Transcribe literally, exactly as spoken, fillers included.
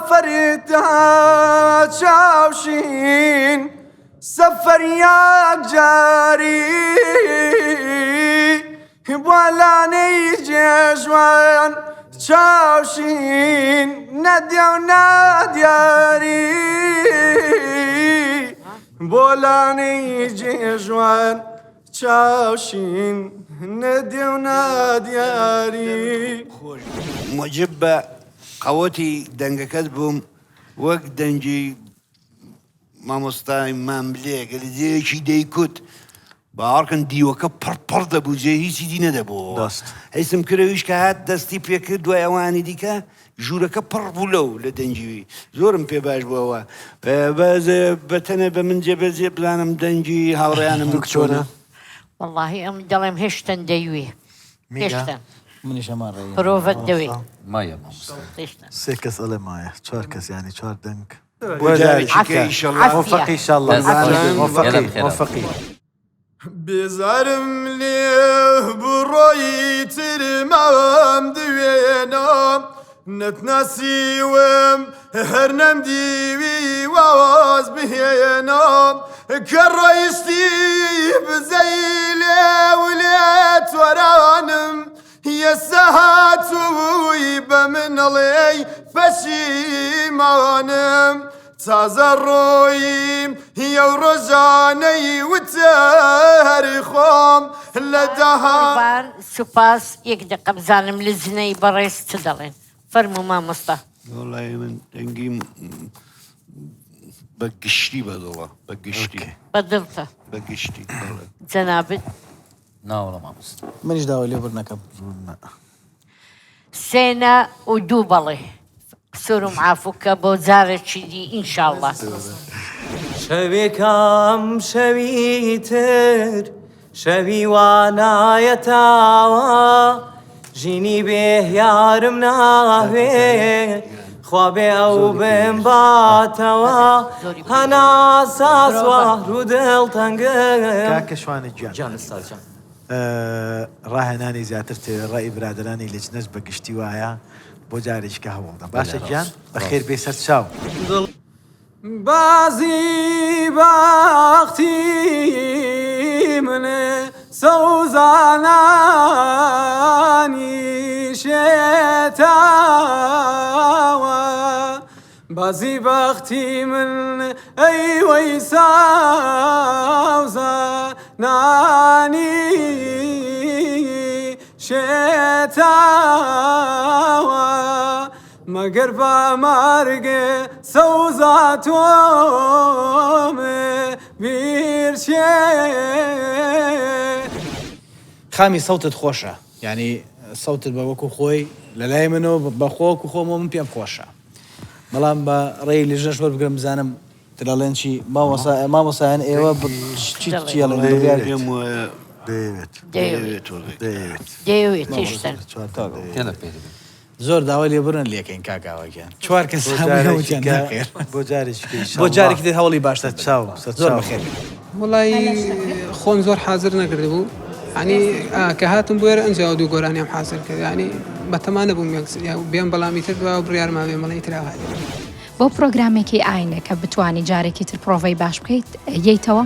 Ferîta çawşîn, seferyak carî, bolanê cejwan çawşîn, nediyo nadiyarî, bolanê cejwan çawşîn, nediyo nadiyarî. Mucib be qewetî dengeket bûm, wek dengî mamostayê Memlê, gelî dê yekî deykut. Bawer kin dîweke pir pir debû, cê hîçî dî nedebû. Rast. Hêsim kir ewîş ke hat destî pê kir, duay ewanî dîke, jûreke pir bû lew li dengî wî. Zor im pê baş bû ewa. E, be, ze, be tenê be min cê be zê bizanim dengî hawreyan im Doktora. Çûne. Wallahî em dilêm hêşten dey wî. Mîga. Hêşten. Min îşe ma reyê. Prova dewê. Mamosta. Maye mamosta. Hêşten. Sê kes ele maye. Çar kes yani, çar deng. Bu Wê carê derê çike Afya. Înşallah. Afya. Mufeq înşallah. Afya. Mufeq. Gelek xêr. Mufeq. Bêzarim lê bi royî tirmam diwêna, netnasîwim her nem dîwî waz bihêna, ke rayiştî bi zeylê û lê tweranim, yê sehat û be min alê peşîmanim. Taze royî yew rojaneyî wite herî xwe li daha. Qurban, spas, yek deqe bizanim li zineyî berêz çi delên. Fermû mamosta. Wallahî min dengî be giştî be dila, be giştî. Okey. Be dil te. Be giştî, bele. Cenabit. Na wala mamosta. Min îş dawa lê bir nekem. Sêne û du belê. Qisûr û meafû ke bo carekî dî, înşallah. Şevê kam şevî tir, şevî wa nayeta wa, jînî bê yarim navê, xwabê ew bin batewa, hena sas wa rû dil tengin. Kake Şwanê Can. Can, استاد جان. Ee, rahenanê zêdetir tê, rayê biraderanê lêçinez bi giştî waya, bo carê ji ke hewl da. Baş e Giyan, bi xêr bê ser çaw. Bazî baxtî min e, sewza nanî şêtawa. Bazî baxtî min ey wey sewza nanî şêtawa, meger ba mergê sewza to me bîr çê. Xamî sewtet xweş e. Yanî sewtet be wekû xwe lê lê min û be xwe wekû xwe min pêm xweş e. بەڵام بە ڕێی لیژنەش وەربگرم بزانم دەڵێن چی مامۆستا، مامۆستایان ئێوە چی چیەڵێن بڕیار دەیەوێت. دەیەوێت. دەیەوێت. دەیەوێت تیشتن. تێدە پێ. زۆر داوای لێبوردن لێکەین کاکاوەکیان. چوار کەس هەموویان ناخێر. بۆ جارێکی تر هەوڵی باشتر. سەرچاو، سەرچاو. زۆر بەخێر. وڵی خۆم زۆر حازر نەکردبوو. یعنی، ئا، کە هاتم بۆ ئێرە ئەنجا دوو گۆرانیام حازر کرد. یعنی، بەتەما نەبووم یەک، یا بێم بەڵامی تر بە بڕیارما بێم بەڵێ ئیتر ئاوا. بۆ پرۆگرامێکی ئاینێ کە بتوانی جارێکی تر پرۆڤەی باش بکەیت، یەیتەوە؟